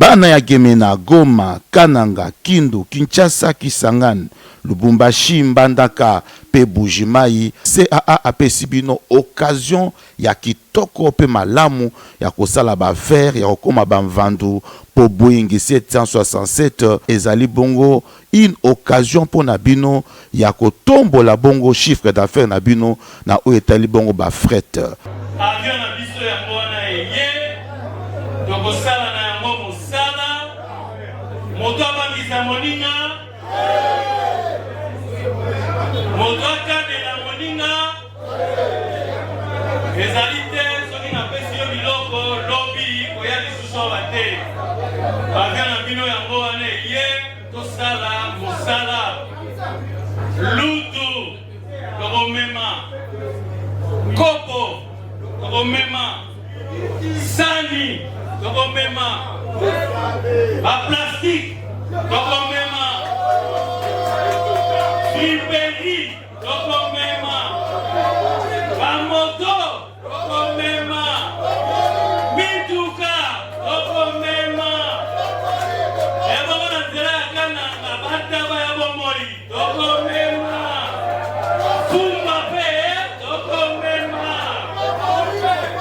Bana ya Gemena, Goma, Kananga, Kindu, Kinshasa, Kisangani, Lubumbashi, Mbandaka pe Buji-Mayi, CAA apesi bino occasion ya kitoko pe malamu ya kosala ba affaires, ya kokoma ba mvandu po Boeing 767 ezali bongo une occasion mpo na bino ya kotombola bongo chiffre d'affaires na bino na oyo etali bongo ba fret. Avion na biso yango wana eye, tokosala na yango mosala, moto abangisa moninga, moto akanela moninga, ezali te soki napesi yo biloko lobi koya lisusu awa te. Avion na bino yango wana eye, tosala mosala lutu tokomema kopo tokomema sani tokomema baplastike tokomema friperi Tokomema bamoto, tokomema mituka, tokomema ebongo na nzela ya Kananga bataba ya bomoi, tokomema fumba mpe tokomema.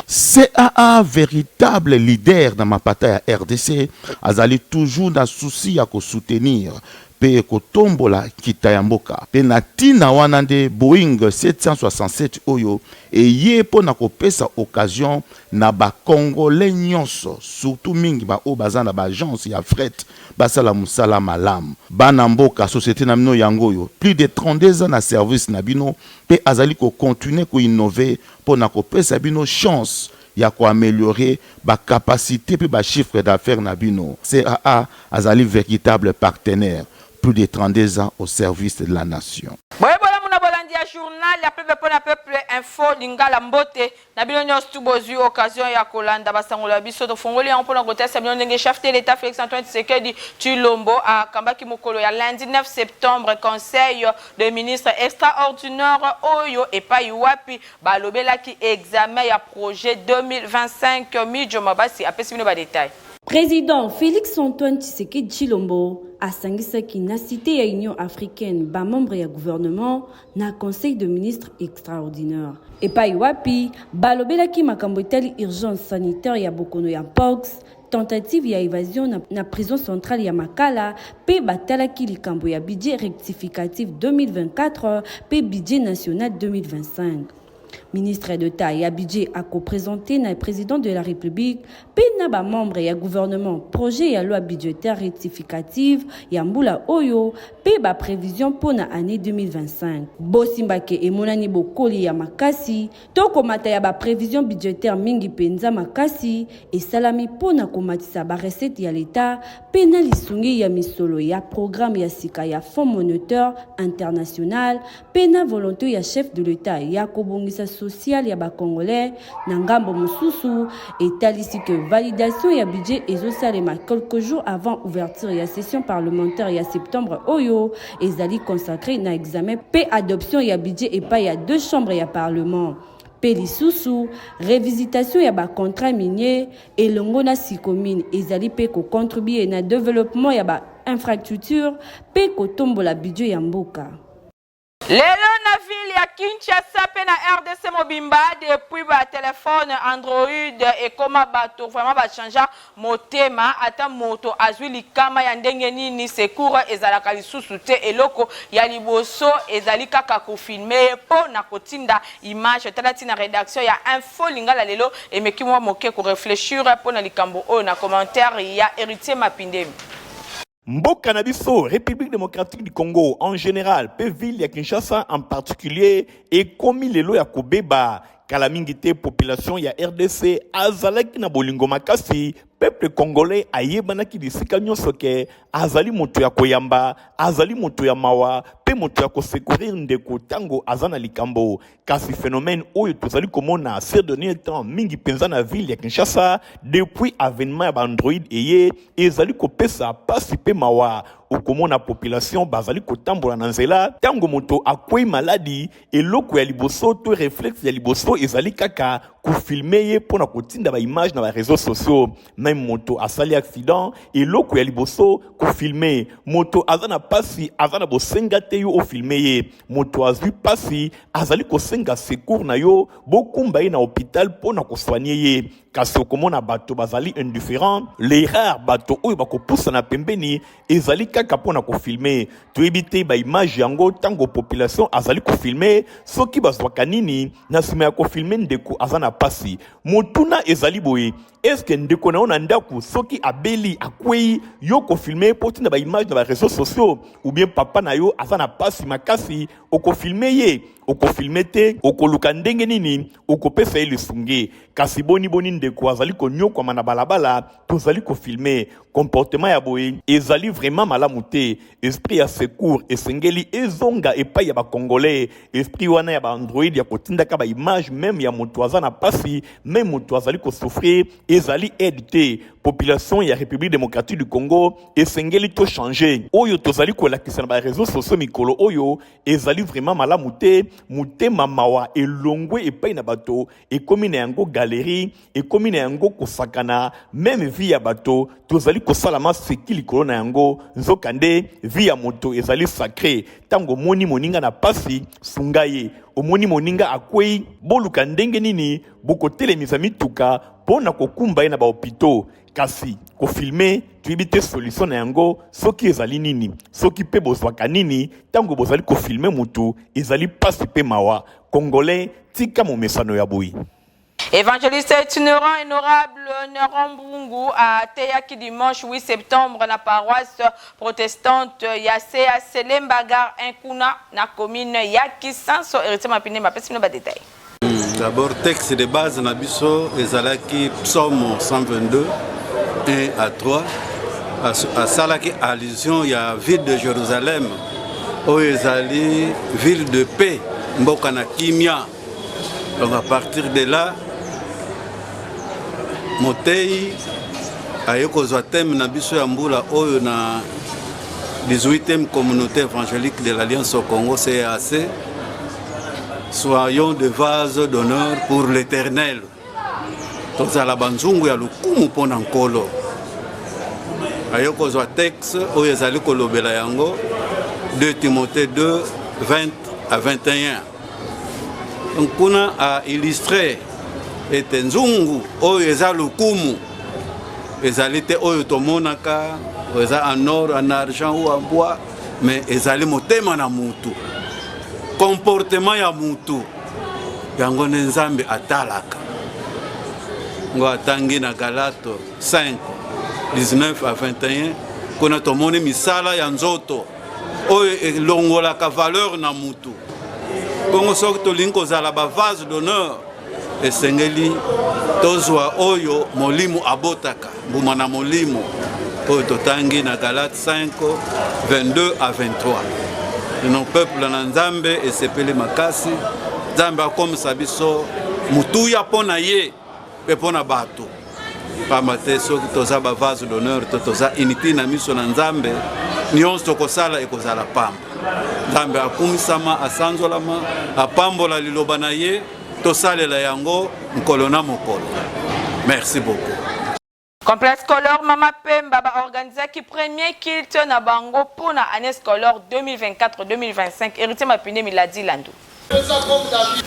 CAA veritable leader na mapata ya rdc azali toujours na souci ya ko soutenir mpe kotombola nkita ya mboka. Mpe na ntina wana nde Boeing 767 oyo eye mpo na kopesa occasion na ba Congolais nyonso, surtout mingi ba oyo baza na ba agences ya fret basala mosala malamu. Bana mboka, societe na bino yango oyo, plus de 32 ans na service na bino mpe azali ko continuer ko innover mpo na kopesa bino chance ya ko ameliorer ba capacites mpe ba chiffres d'affaires na bino. CAA azali veritable partenaire, plus de 32 ans au service de la nation. Boye bolamu na bolandi ya journal ya peuple pona peuple info lingala mbote na bino nionso tout bozui occasion ya kolanda ba sango ya biso tofongoli yango pona kotalisa bino ndenge chef de l'etat Felix Antoine Tshisekedi Tshilombo akambaki mokolo ya lundi 9 septembre conseil de ministres extraordinaire oyo epayi wapi Balobelaki examen ya projet 2025 Midjo Mabasi apesi bino ba details. President Felix Antoine Tshisekedi Tshilombo asangisaki na Cite ya Union africaine ba membres ya gouvernement na Conseil de ministres extraordinaire epayi wapi balobelaki makambo etali urgence sanitaire ya bokono ya mpox, tentative ya evasion na, na prison centrale ya Makala mpe batalaki likambo ya budget rectificatif 2024 mpe budget national 2025. Ministre d'Etat ya budget akopresente na président de la République mpe na ba membres ya gouvernement projet ya loi budgétaire rectificative ya mbula oyo mpe ba prévisions mpo na année 2025. Bosimba ke emonani bokoli ya makasi to komata ya ba previsions budgetaires mingi mpenza makasi esalami mpo na komatisa ba recettes ya l'Etat mpe na lisungi ya misolo ya programme ya sika ya Fonds monetaire international mpe na volonte ya chef de l'Etat ya kobongisa social ya ba Congolais. Na ngambo mosusu, etalisi que validation ya budget ezosalema quelques jours avant ouverture ya session parlementaire ya septembre oyo ezali consacree na examen mpe adoption ya budget epai ya deux chambres ya parlement mpe lisusu revisitation ya ba contrats miniers elongo na Sicomines ezali mpe ko contribuer na developpement ya ba infrastructures mpe kotombola budget ya mboka. Lelo na ville ya Kinshasa pe na rdc mobimba depuis ba telephone Android ekoma bato vraiment ba changea motema ata moto azui likama ya ndenge nini secours ezalaka lisusu te eloko ya liboso ezali kaka ko filmer ye po na kotinda image tala ti na redaction ya info lingala lelo emeki mua moke ko reflechir po na likambo oyo na commentaire ya Heritier Mapindemi. Mboka na biso Republique democratique du Congo en general pe ville ya Kinshasa en particulier ekomi lelo ya kobeba. Kala mingi te population ya rdc azalaki na bolingo makasi, peuple congolais ayebanaki bisika nyonso ke azali moto ya koyamba, azali moto ya mawa pe moto ya ko secourir ndeko tango aza na likambo. Kasi phenomène oyo tozali komona ces derniers temps mingi penza na ville ya Kinshasa depuis avènement ya ba android eye ezali kopesa pasi pe mawa. Okomona population bazali kotambola na nzela tango moto akwei maladi, eloko ya liboso to reflexe ya liboso ezali kaka ko filmer ye pona kotinda ba images na ba reseaux sociaux. Mais Meme moto asali accident, eloko ya liboso kofilme. Moto aza na pasi, aza na bosenga te yo ofilme ye. Moto azwi pasi, azali kosenga secours na yo, bokumba ye na hopital mpo na kosoigne ye. Kasi okomona bato bazali indifférent, les rares bato oyo bakopusana pembeni ezali kaka mpo na kofilme. Toyebi te ba image yango ntango population azali kofilme soki bazwaka nini na nsima ya kofilme ndeko aza na pasi. Motuna ezali boye, eske ndeko na yo na ndako soki abeli akwei, yo kofilme mpo otinda ba image na ba réseaux sociaux? Ou bien papa na yo aza na pasi makasi, okofilme ye? Okofilme te, okoluka ndenge nini okopesa ye lisungi? Kasi boni boni ndeko azali konyokwama na balabala, tozali kofilme? Comportement ya boye ezali vraiment malamu te. Esprit ya secours esengeli ezonga epai ya ba Congolais. Esprit wana ya ba Android ya kotindaka ba image meme ya moto aza na pasi, meme moto azali kosouffrir, ezali aide te. Population ya République démocratique du Congo esengeli to changer. Oyo tozali kolakisa na ba réseaux sociaux mikolo oyo ezali vraiment malamu te. Motema mawa elongwe epai na bato, ekomi na yango galerie, ekomi na yango kosakana. Meme vie ya bato tozali kosala maseki likolo na yango, nzokande vie ya moto ezali sacré. Ntango omoni moninga na pasi, sunga ye. Omoni moninga akwei, boluka ndenge nini bokotelemisa mituka mpo na kokumba ye na ba hôpitaux. Kasi kofilme, toyebi te solution na yango soki ezali nini, soki mpe bozwaka nini ntango bozali kofilme motu. Ezali pasi mpe mawa. Congolais, tika momesano ya boye. Évangéliste itinérant honorable Néron Mbungu ateyaki dimanche 8 septembre na paroisse protestante ya CAC Lemba Gare 1 kuna na commune ya Kisanso. Héritier Mapine mapesi bino ba détails. D'abord texte de base na biso ezalaki psaume 122 1 à 3, asalaki allusion ya ville de Jérusalem oyo ezali ville de paix, mboka na kimia. Donc à partir de là motei aye kozwa thème na biso ya mbula oyo na 18e communauté évangélique de l'Alliance au Congo CAC, soyons des vases d'honneur pour l'Éternel. Tozala banzungu ya lokumu mpo na Nkolo. Aye kozwa texte oyo ezali kolobela yango, 2 Timothée 2 20 à 21. Kuna a illustré ete nzungu oyo eza lokumu ezali te oyo tomonaka eza en or, en argent ou en bois, mais ezali motema na mutu, comportement ya mutu, yango nde Nzambe atalaka. Ngo atangi na Galates 5 19 à 21, kuna tomoni misala ya nzoto oyo elongolaka valeur na mutu. Bongo soki tolingi kozala ba vase d'honneur, esengeli tozwa oyo molimo abotaka, mbuma na molimo oyo totangi na Galates 5 22 à 23. Lino peuple na Nzambe esepeli makasi. Nzambe akomisa biso mutuya mpo na ye mpe mpo na bato, pamba te soki toza ba vase d'honneur to toza inutile na miso na Nzambe, nyonso tokosala ekozala pamba. Nzambe akumisama, asanzolama, apambola liloba na ye, tosalela yango mokolo na mokolo. Merci beaucoup. Complexe scolaire Mama Pemba ba organisaki premier culte na bango pour na année scolaire 2024-2025. Héritier Mapine Miladi Landou.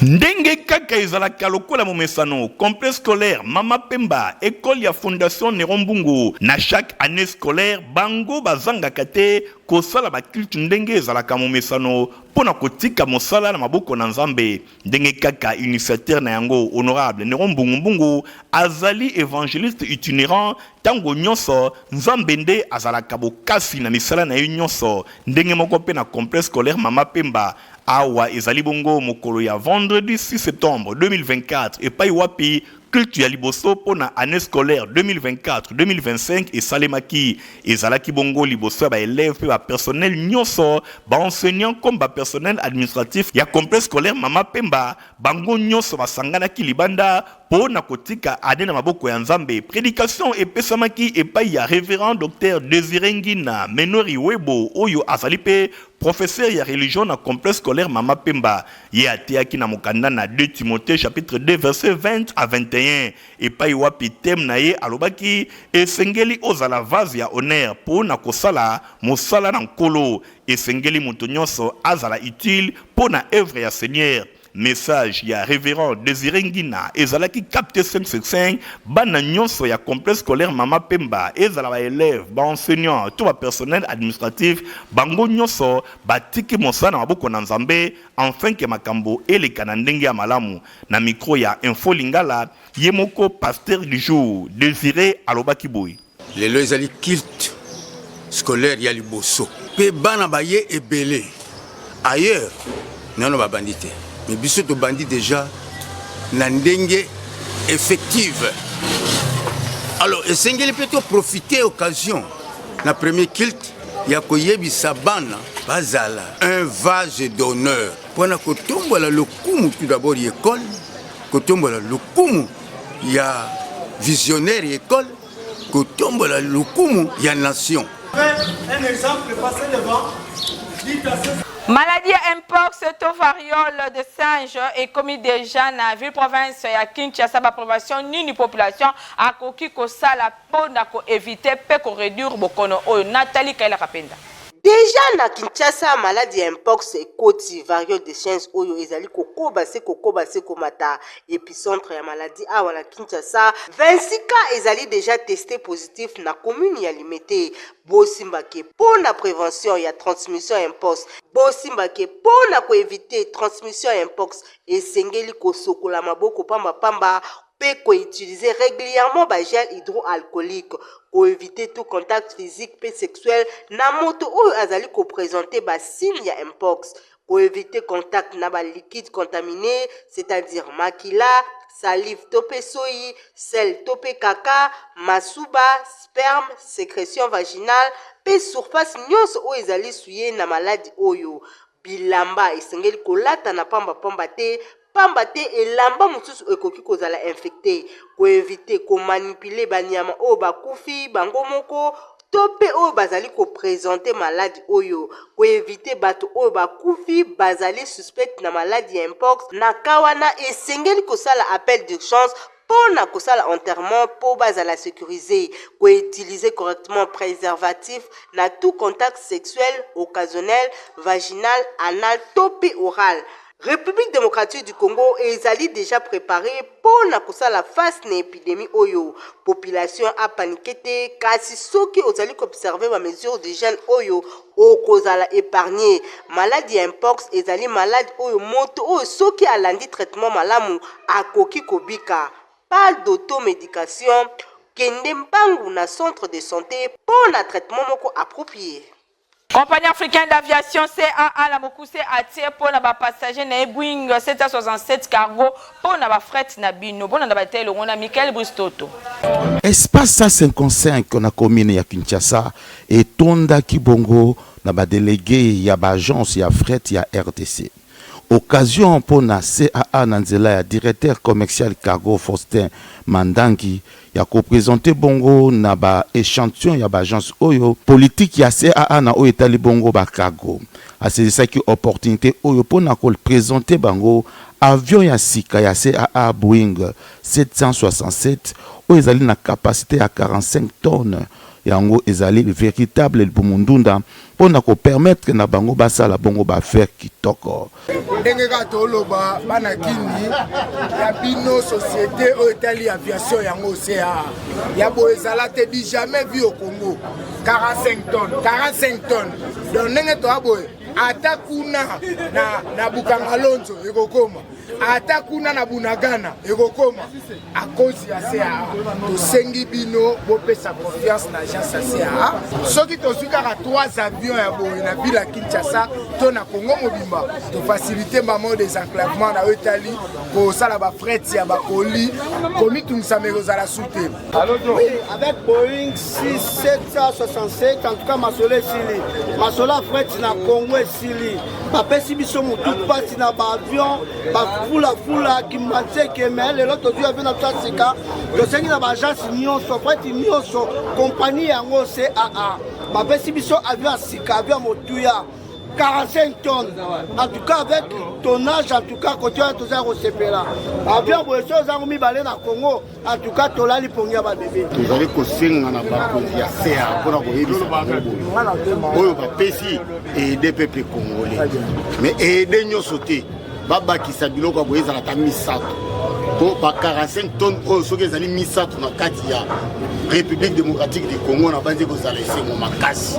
Ndenge kaka ezalaka lokola momesano, complexe scolaire Mama Pemba, école ya Fondation Néron Mbungu, na chaque année scolaire bango bazangaka te kosala ba culte ndenge ezalaka momesano mpo na kotika mosala na maboko na Nzambe. Ndenge kaka initiateur na yango honorable Néron Mbungu Mbungu azali évangéliste itinérant, ntango nyonso Nzambe nde azalaka bokasi na misala na ye nyonso. Ndenge moko mpe na complexe scolaire Mama Pemba, awa ezali bongo mokolo ya vendredi 6 septembre 2024 epai wapi culte ya liboso mpo na année scolaire 2024-2025 esalemaki. Ezalaki bongo liboso ya baélève mpe bapersonnel nyonso, baenseignant comme bapersonnel administratif ya complexe scolaire Mama Pemba. Bango nyonso basanganaki libanda mpo na kotika année na maboko ya Nzambe. Prédication epesamaki epai ya révérend docteur Désiré Ngina Menori Webo, oyo azali mpe Professeur ya religion na complexe scolaire Mama Pemba, ye ateyaki na mokanda na 2 Timothee chapitre 2 verset 20 à 21, epai wapi thème na ye alobaki esengeli ozala vase ya honneur po na kosala mosala na Nkolo, esengeli moto nyonso azala utile po na œuvre ya Seigneur. Message ya Reverend Desire Ngina ezalaki capte 5 sur 5, bana nyonso ya complexe scolaire Mama Pemba, ezala ba elèves, ba enseignants to ba personnel administratif, bango nyonso batiki mosala na maboko na Nzambe enfin que makambo eleka na ndenge ya malamu. Na micro ya Info Lingala, ye moko pasteur du jour Desire alobaki boye. Lelo ezali culte scolaire ya liboso mpe bana baye ebele ailleurs nano babandi te, mais biso tobandi deja na ndenge effective. Alors esengeli mpe toprofite occasion na premier culte ya koyebisa bana bazala un vase d'honneur mpo na kotombola lokumu tout d'abord ya ekole, kotombola lokumu ya visionnaire ya ekole, kotombola lokumu ya nation. Un exemple, passez devant. Dites à ceux Maladie ya mpox to variole de singe ekomi deja na ville province ya Kinshasa. Ba prévention nini population akoki kosala mpo na ko éviter mpe ko réduire bokono oyo? Nathalie Kaila Kapenda. Deja na Kinshasa, maladi ya mpox ekoti, variole de singe oyo ezali kokoba se kokoba se komata. Epicentre ya maladi awa na Kinshasa, 26 cas ezali deja teste positif na commune ya Limete. Bosimbake mpo na prévention ya transmission ya mpox, bosimbake mpo na koevite transmission ya mpox, esengeli kosokola maboko pambapamba mpe koutiliser régulièrement bagel hydroalcoolique, koevite tout contact physique mpe sexuel na moto oyo azali koprésenter basigne ya mpox, koevite contact na baliquide contaminé, c'est-à-dire makila, salive to mpe soyi, selles to mpe kaka, masuba, sperme, sécrétion vaginale mpe surface nyonso oyo ezali souillé na maladi oyo. Bilamba esengeli kolata na pambapamba te, pamba te elamba mosusu ekoki kozala infecté. Koevite komanipuler banyama oyo bakufi bango moko to mpe oyo bazali koprésenter maladi oyo. Koevite bato oyo bakufi bazali suspect na maladi ya mpox. Na ka wana, esengeli kosala appel d'urgence mpo na kosala enterrement mpo bazala sécurisé. Koutiliser correctement préservatif na tout contact sexuel occasionnel, vaginal, anal to mpe oral. République démocratique du Congo ezali déjà préparé mpo na kosala face na épidémie oyo. Population apaniquer te, kasi soki ozali koobserver bamesure d'hygiène oyo, okozala épargné. Maladi ya mpox ezali maladi oyo moto oyo soki alandi traitement malamu akoki kobika. Pas d'automédication, kende mbangu na centre de santé mpo na traitement moko approprié. Compagnie africaine d'aviation CAA na mokuse atie mpo na bapassager na ye Boeing 767 cargo mpo na bafret na bino. Mpona na bate elongo na Michael Bristoto. Espace 155 na commune ya Kinshasa etondaki bongo na badélégué ya baagence ya fret ya RDC. Occasion mpo na CAA, na nzela ya directeur commercial cargo Faustin Mandangi, ya koprésenter bongo na baéchantillon ya baagence oyo politique ya CAA na oyo etali bongo bacargo. Asaisissaki opportunité oyo mpo na koprésenter bango avion ya sika ya CAA Boeing 767 oyo ezali na capacité ya 45 tonnes. Yango ezali véritable libumu ndunda mpo na kopermettre na bango basala bongo baaffaire kitoko. Ndenge kaka toloba, bana kini ya bino, société oyo etali aviation yango CAA ya boye ezala te, du jamais vu au Congo. 45 tonnes, 45 tonnes. Donc ndenge toya boye, ata kuna na Bukanga Lonzo ekokoma, ata kuna na Bunagana ekokoma à cause ya CAA. Tosengi bino bopesa confiance na agence ya CAA. Soki tozwi kaka 3 avions ya boye na ville ya Kinshasa to na Congo mobimba, tofacilite bamo désenclavement na oyo etali kosala bafret ya bakoli, komitungisama ekozala su te. Oui, avec Boeing 6767, en tout cas, masolo esili. Masolo ya fret na Congo esili. Bapesi biso motu mpasi na baavion, bafulafula Kimbanseke, mais lelo tozwi avion na biso ya sika. Tosengi na baagence nyonso, fret nyonso, compagnie yango CAA. Bapesi biso avion ya sika, avion ya motuya. 45 tonnes. En tout cas, avec tonnage, en tout cas, côté wana toza kosepela. Avion boye so ozango mibale na Congo, en tout cas tolali pongi ya babebe. Tozali kosenga na bakonzi ya CA mpona koyebisa bango boye oyo bapesi aide peuple congolais, mais aide nyonso te, babakisa biloko ya boye ezala ata misato, mpo ba 45 tonnes oyo soki ezali misato na kati ya République démocratique du Congo, na banzi kozala esengo makasi.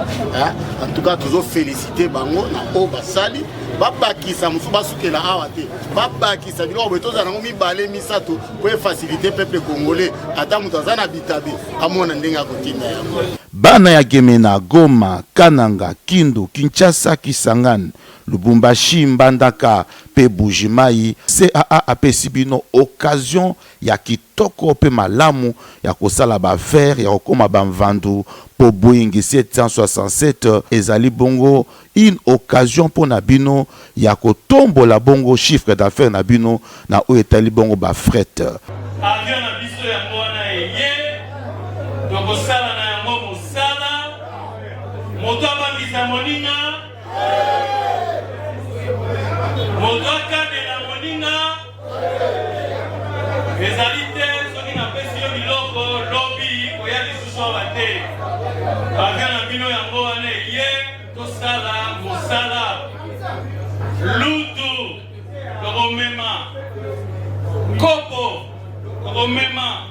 En tout cas, tozofélicité bango na oyo basali. Babakisa mosusu, basukela awa te, babakisa biloko boye, tozala yango mibale, misato, mpo efacilité peuple congolais, ata moto aza na bitabe amona ndenge akotinda yango. Bana ya Gemena, Goma, Kananga, Kindu, Kinshasa, Kisangani, Lubumbashi, Mbandaka mpe Mbuji-Mayi, CAA apesi bino occasion ya kitoko mpe malamu ya kosala baaffaire, ya kokóma bamvandu, mpo Boeing 767 ezali bongo une occasion mpo na bino ya kotombola bongo chiffre d'affaires na bino na oyo etali bongo bafret. Avion na biso yango wana eye, tokosala na yango mosala. Moto abangisa moninga, moto akabela moninga ezali te. Soki napesi yo biloko lobi, koya lisusu awa te. Avion na bino yango wana eye, tosala mosala. Lutu tokomema, kopo tokomema,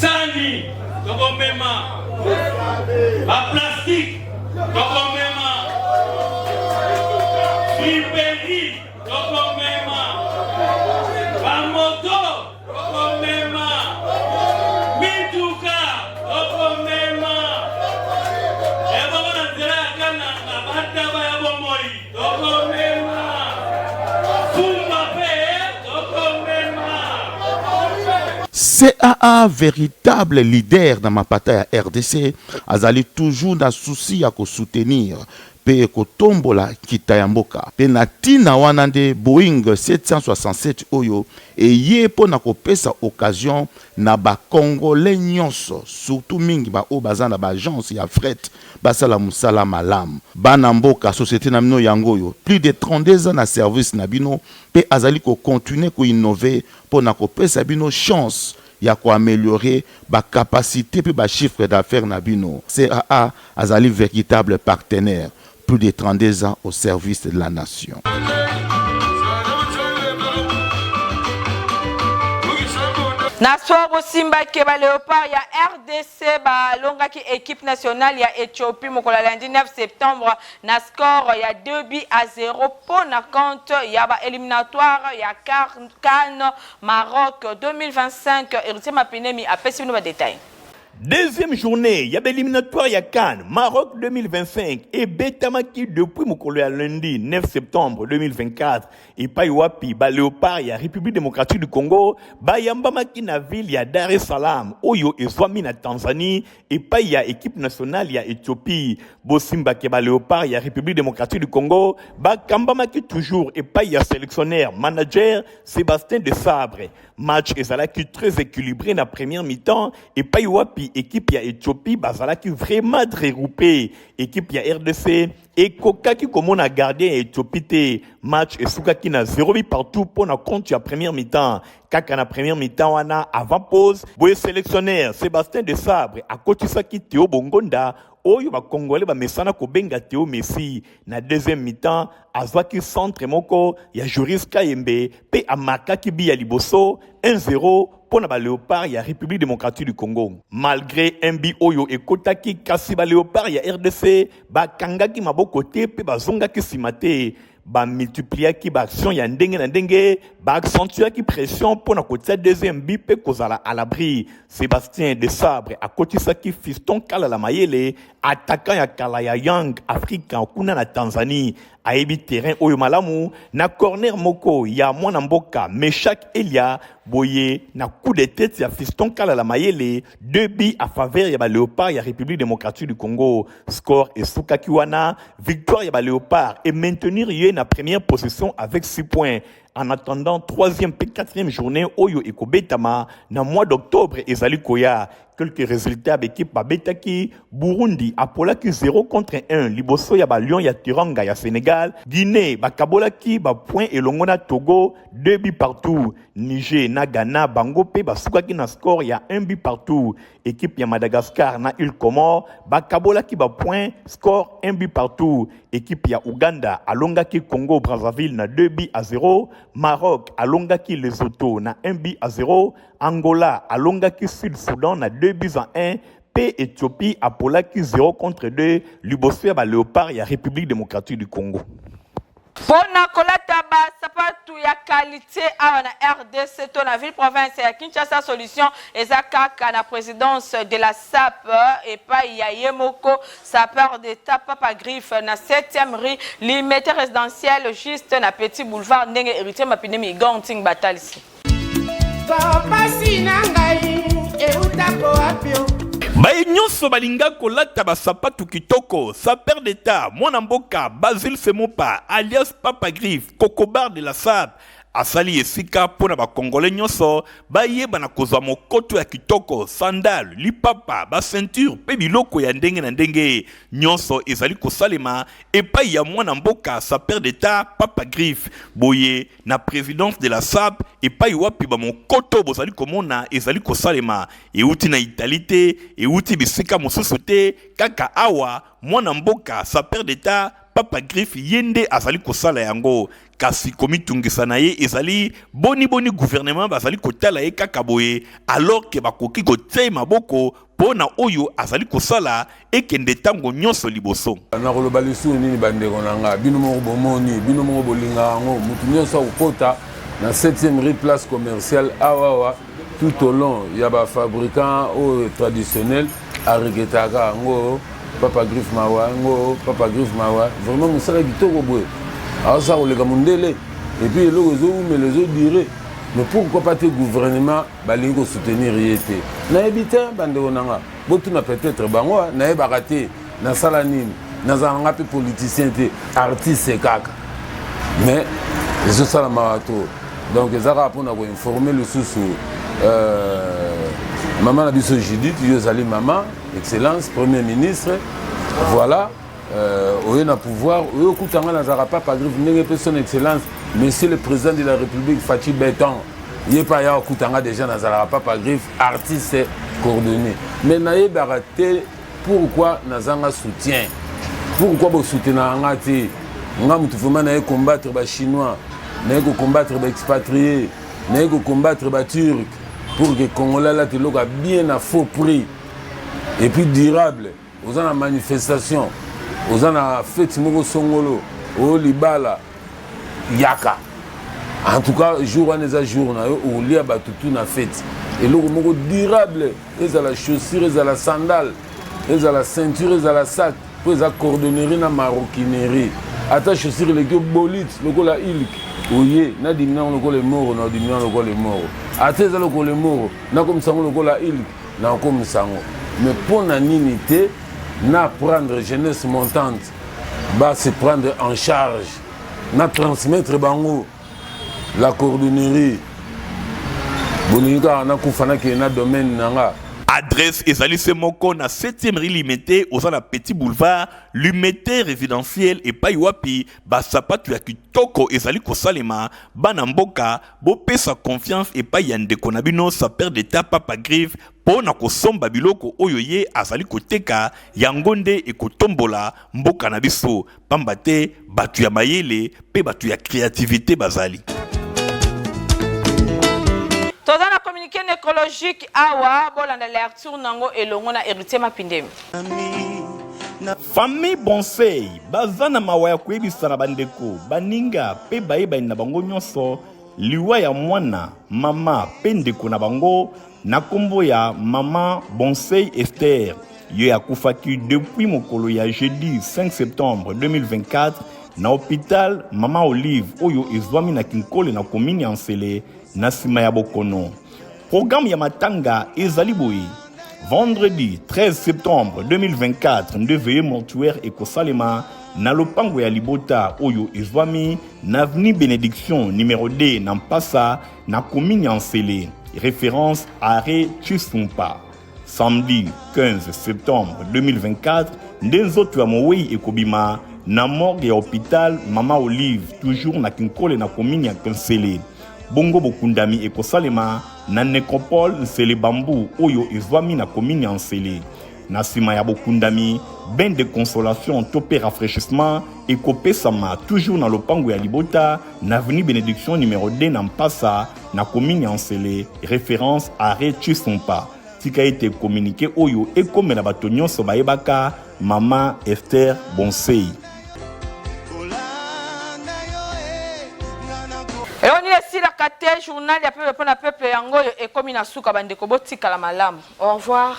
sani tokomema, baplastique tokomema, friperie tokomema, bamoto tokomema, mituka tokomema, ebongo na nzela ya Kananga, bataba ya bomoi tokomema, fumba mpe tokomema. CAA, véritable leader na mapata ya RDC, azali toujours na souci ya kosoutenir mpe kotombola nkita ya mboka. Mpe na ntina wana nde Boeing 767 oyo eye mpo na kopesa occasion na bacongolais nyonso, surtout mingi baoyo baza na baagence ya fret, basala mosala malamu. Bana mboka, société na bino yango oyo, plus de 32 ans na service na bino, mpe azali kocontinue koinnove mpo na kopesa bino chance ya koaméliorer bacapacité mpe bachiffre d'affaires na bino. CAA azali véritable partenaire, plus de 32 ans au service de la nation. Na sport, bosimbaki baléopard ya RDC balongaki équipe nationale ya Éthiopie mokolo ya lundi 9 septembre na score ya 2 buts à 0 mpo na compte ya baéliminatoire ya CAN Maroc 2025. Héritier Mapinemi apesi bino badetail. Deuxième journée ya éliminatoire ya CAN Maroc 2025 ebetamaki depuis mokolo ya lundi 9 septembre 2024, epai wapi ba Léopard ya République démocratique du Congo bayambamaki na ville ya Dar es Salaam oyo ezwami na Tanzanie, epai ya équipe nationale ya Éthiopie. Bosimbaki ba Léopard ya République démocratique du Congo bakambamaki toujours epai ya sélectionneur manager Sébastien Desabre. Match ezalaki très équilibré na première mi-temps, epai wapi équipe ya Éthiopie bazalaki vraiment très regroupé. Équipe ya RDC ekokaki komona gardien ya Éthiopie te. Match esukaki na 0 but partout mpo na compte ya première mi-temps. Kaka na première mi-temps wana, avant pause boye, sélectionneur Sébastien Desabre akotisaki Théo Bongonda oyo bakongolais bamesana kobenga Théo Messi. Na deuxième mi-temps, azwaki centre moko ya Joris Kayembe mpe amarkaki but ya liboso, 1-0 mpo na baléopard ya République démocratique du Congo. Malgré un but oyo ekotaki, kasi baléopard ya RDC bakangaki maboko te mpe bazongaki nsima te. Bamultipliaki baaction ya ndenge na ndenge, baaccentuaki pression mpo na kotia deuxième but mpe kozala à l'abri. Sébastien Desabre akotisaki Fiston Kalala Mayele, attaquant ya kala ya Young African kuna na Tanzanie, ayebi terrain oyo malamu. Na corner moko ya mwana mboka Meshak Elia boye, na coup de tête ya Fiston Kalala Mayele, deux buts à faveur ya baléopard ya République démocratique du Congo. Score esukaki wana, victoire ya baléopard et maintenir ye na première position avec 6 points, en attendant troisième mpe quatrième journée oyo ekobetama na mois d'octobre ezali koya. Quelques résultats ya baekipe babetaki, Burundi apolaki 0 contre 1 liboso ya ba Lions ya Teranga ya Senegal, Guinee bakabolaki ba points elongo na Togo 2 buts partout, Niger na Ghana bango mpe basukaki na score ya 1 but partout. Equipe ya Madagascar na Îles Comores bakabolaki ba points, score 1 but partout. Equipe ya Ouganda alongaki Congo Brazzaville na 2 buts à 0, Maroc alongaki Lesotho na 1 but à 0, Angola alongaki Sud Soudan na 2 buts à 1 mpe Ethiopie apolaki 0 contre 2 liboso ya ba Leopards ya République démocratique du Congo. Mpo na kolata ba sapatu ya qualite awa na rdc to na ville province ya Kinshasa, solution eza kaka na presidence de la sape epayi ya ye moko sapeur d'etat Papa Griffe na septième rue Limete residentielle juste na petit boulevard ndenge Heritier Mapinemi Igor Nting batalisi. Pasi na ngai eutako wapi o? Baye nyonso balinga kolata basapatu kitoko, sapeur d'etat, mwana mboka Basile Semopa alias Papa Griffe, Kokobar de la Sape, asali esika mpo na ba Congolais nyonso bayeba na kozwa mokoto ya kitoko, sandale, lipapa, ba ceinture mpe biloko ya ndenge na ndenge. Nyonso ezali kosalema epai ya mwana mboka sapeur d'etat Papa Griffe. Boye na presidence de la sap epai wapi ba mokoto bozali komona ezali kosalema euti na Italie te, euti bisika mosusu te, kaka awa mwana mboka sapeur d'etat Papa Griffe ye nde azali kosala yango. Kasi komitungisa na ye ezali boni boni gouvernement bazali kotala ye kaka boye alors que bakoki kotia ye maboko mpo na oyo azali kosala ekende ntango nyonso liboso. Nakoloba lisusu nini bandeko na nga? Bino moko bomoni, bino moko bolingaka yango. Moto nyonso akokota na 7e rue place commerciale awa awa tout au long ya ba fabricants oyo traditionnel aregretaka yango papa griffe mawa yango papa griffe mawa vraiment mosala kitoko boye aosala koleka mondele epuis eloko ezowumela ezodure mais pourquoi pas te gouvernement balingi ko soutenir ye te nayebi te bandeko na nga botuna peut-être bango nayebaka te nasala nini nazala nga mpe politicien te artiste kaka mais ezosala mawa to donc eza kaka mpona koinforme lisusu euh, mama na biso judith yo ozali mama excellence premier ministre voilà euh, oye na pouvoir oye okuta nga nazalaka papa griffe ndenge mpe son excellence monsieur le président de la république faci beton ye mpe aya okuta nga déjà nazalaka papa griffe artiste coordonné mais nayebaka te pourquoi nazanga soutien pourquoi bosoutenaka nga te nga motu vraiment naye combattre bachinois naye kocombattre baexpatrie naye kocombattre baturc pour que congolais alata eloko ya bien na faux prix et puis durable oza na manifestation oza na feti moko songolo oyo libala yaka en tout cas jour wana eza jour na yo okolia bato tu na feti eloko moko durable ezala chaussure ezala sandale ezala ceinture ezala sac mpo eza cordonnerie na maroquinerie ata chaussure eleki yo bolite lokola ilk oye nadimina yango lokola emoro na odimina yango lokola emoro ata eza lokola emoro nakomisa yango lokola ilk nakokomisa yango mais mpo na nini te na prendre jeunesse montante ba se prendre en charge na transmettre bango la cordonnerie bolingi kaka nakufa nakende na domaine na nga Adresse ezali se moko na 7e rue Limete oza na Petit Boulevard Limete résidentiel epai wapi ba sapatu ya kitoko ezali kosalema bana mboka bopesa confiance epai ya ndeko na bino sapeur d'etat Papa Griffe mpo na kosomba biloko oyo ye azali koteka, yango nde ekotombola mboka na biso, pamba te bato ya mayele mpe bato ya creativite bazali. Toza na communiqué necrologique awa, bolanda lecture nango elongo na Heritier Mapindemi. Famille Bonsey baza na mawa ya koyebisa na bandeko, baninga mpe bayebani na bango nyonso liwa ya mwana, mama mpe ndeko na bango na kombo ya mama Bonsey Esther ye akufaki depuis mokolo ya jeudi 5 septembre 2024 na hopital Mama Olive oyo ezwami na Kinkole na commune ya Nsele na nsima ya bokono. Programme ya matanga ezali boye: vendredi 13 septembre 2024 nde veillée mortuaire ekosalema na lopango ya libota oyo ezwami na avenue Benediction numero 2 na Mpasa na commune ya Nsele, référence arrêt Chisumpa. Samedi 15 septembre 2024 nde nzoto ya mowei ekobima na morgue ya hopital Mama Olive toujours na Kinkole na commune ya Nsele. Bongo bokundami ekosalema na necropole Nsele Bambou oyo ezwami na commune ya Nsele. Na nsima ya bokundami, bain de consolation to mpe rafraîchissement ekopesama toujours na lopango ya libota na avenue Benediction numero 2 na Mpasa na commune ya Nsele, reference arrêt Tshisumpa. Tika ete communique oyo ekomela bato nyonso bayebaka mama Esther Bonsei. Eloko nini esilaka te journal ya peuple mpo na peuple yango oyo ekomi na suka bandeko botikala malamu au revoir.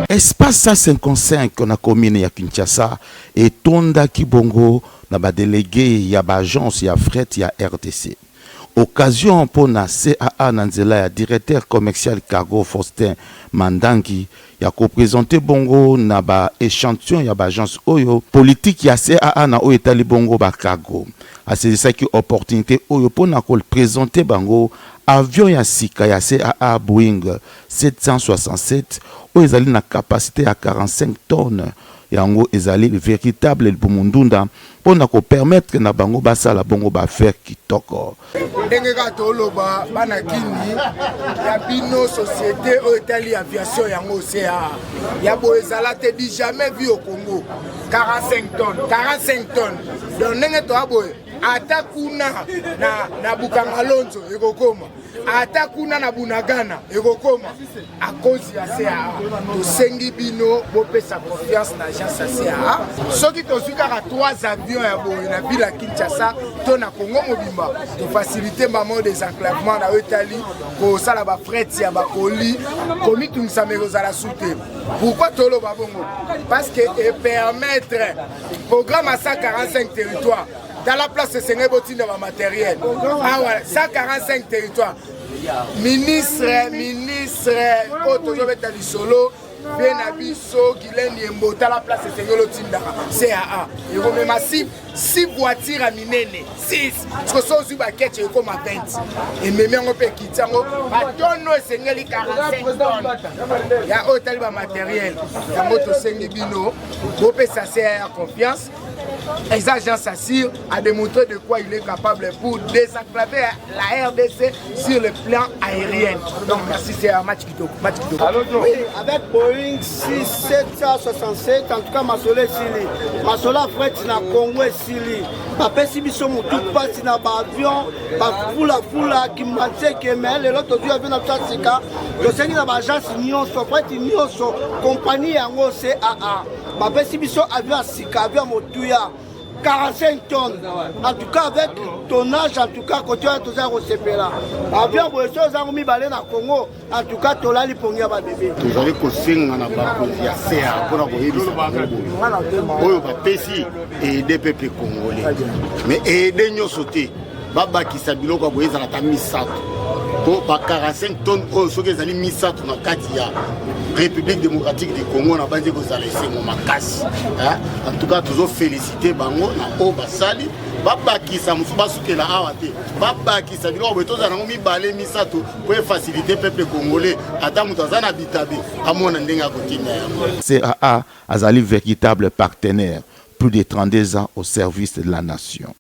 Espace 155 na commune ya Kinshasa etondaki bongo na ba delegues ya ba agences ya fret ya rdc. Occasion mpo na CAA na nzela ya directeur commercial cargo Faustin Mandangi ya ko presenter bongo na ba echantillons ya ba agences oyo politique ya CAA na oyo etali bongo ba cargo. Asaisissaki opportunite oyo mpo na ko presenter bango avion ya sika ya CAA Boeing 767 oyo ezali na capacite ya 45 tonnes. Yango ezali veritable libumu ndunda mpo na ko permettre na bango basala bongo ba affaires kitoko. Ndenge kaka toloba bana kini ya bino société oyo etali aviation yango CAA ya boye ezala te du jamais vu au Congo 45 tonnes 45 tonnes donc ndenge toya boye ata kuna na, na Bukangalonzo ekokoma ata kuna na Bunagana ekokoma à cause ya CAA. Tosengi bino bopesa confiance na agence ya CAA. Soki tozwi kaka 3 avions ya boye na ville ya Kinshasa to na Congo mobimba, tofacilite mbamo désenclavement na oyo etali kosala ba fret ya bakoli, komitungisama ekozala su te. Pourquoi toloba bongo? Parce que e permettre programme ya 145 territoires tala place esengeli botinda ba materiel awa 145 territoire ministre ministre oyo tozobeta lisolo mpe na biso gilen yembo tala place esengeli otindaka caa ekomema si si voiture ya minene 6 siko so ozwi baketche ekoma 20 ememi yango mpe ekiti yango batono esengeli 45 tonne ya oyo etali bamateriel yango tosengi bino bopesa caa ya confiance Eza Jean Sassir a démontré de quoi il est capable pour désenclaver la RDC sur le plan aérien. Donc merci, c'est un match kitoko. Match kitoko. Oui, avec Boeing 6767, en tout cas masolo esili. Masolo ya fret na Congo esili. Bapesi biso motu mpasi na baavion, bafulafula, kimbanseke, mais lelo tozwi avion na biso ya sika. Tosengi na baagence nyonso, fret nyonso, compagnie yango CAA. Bapesi biso avion ya sika, avion ya motuya 45 tonnes. En tout cas avec tonnage, en tout cas côté wana toza kosepela. Avion boye soki ozango mibale na Congo, en tout cas tolali pongi ya babebe. Tozali kosenga na bakonzi ya CA mpona koyebisa bango boye oyo bapesi aide peuple congolais, mais aide nyonso te, babakisa biloko ya boye ezala ata misato mpo ba 45 tonnes oyo soki ezali misato na kati ya République démocratique du Congo na banzi kozala esengo makasi. En tout cas tozo féliciter bango na oyo basali, babakisa mosusu, basukela awa te, babakisa biloko boye tozala nango mibale misato mpo efacilite peuple congolais, ata moto aza na bitabe amona ndenge akotinda yango. CAA azali véritable partenaire plus de 32 ans au service de la nation.